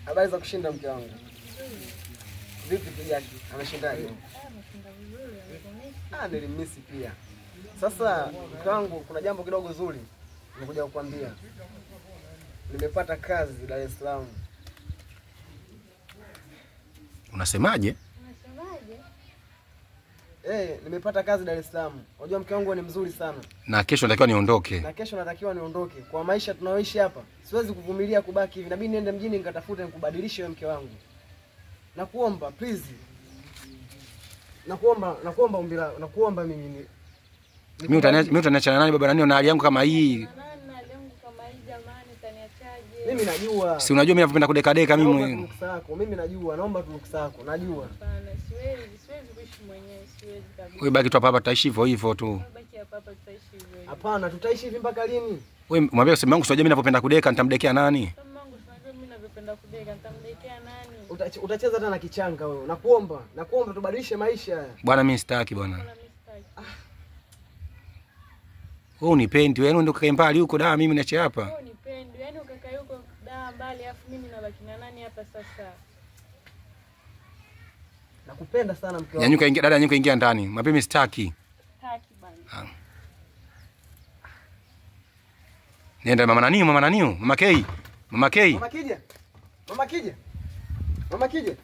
Habari za kushinda mke wangu. Vipi Kijaki? Ameshindaje? Ameshinda vizuri, amekumisi. Ah, nilimisi pia. Sasa mke wangu, kuna jambo kidogo zuri nimekuja kukwambia. Nimepata kazi Dar es Salaam. Unasemaje? Unasemaje? Nimepata kazi Dar es Salaam. Unajua mke wangu ni mzuri sana. Na kesho natakiwa niondoke. Na kesho natakiwa niondoke. Kwa maisha tunayoishi hapa, siwezi kuvumilia kubaki hivi. Inabidi niende mjini nikatafute nikubadilishe wewe mke wangu. Nakuomba please. Nakuomba umbila, nakuomba mimi ni. Mimi utaniachana nani baba nani na hali yangu kama hii? Nani na hali yangu kama hii jamani, utaniachaje? Mimi najua. Si unajua mimi ninavyopenda kudeka deka mimi. Mimi najua, naomba tu ruksa yako, najua. Hapana, siwezi kuishi mwenyewe, siwezi kabisa. Wewe baki tu hapa hapa, tutaishi hivyo hivyo tu. Baki hapa hapa, tutaishi hivyo hivyo. Hapana, tutaishi hivi mpaka lini? Wewe mwambie sema wangu, unajua mimi ninavyopenda kudeka, nitamdekea nani? Sema wangu, unajua mimi ninavyopenda kudeka, nitamdekea nani? Utacheza hata na kichanga wewe. Nakuomba tubadilishe maisha. Bwana mimi sitaki bwana. Bwana mimi sitaki. Wewe unipendi, wewe ndio kakae mbali huko da, mimi niache hapa. Wewe unipendi, yaani ukakae huko da mbali afu mimi nabaki na nani hapa sasa? Nakupenda sana mke wangu. Nyanyuka ingia dada, nyanyuka ingia ndani. Mwambie mimi sitaki. Sitaki bwana. Nenda mama nani, mama nani? Mama K. Mama K. Mama Kija. Mama Kija. Mama Kija.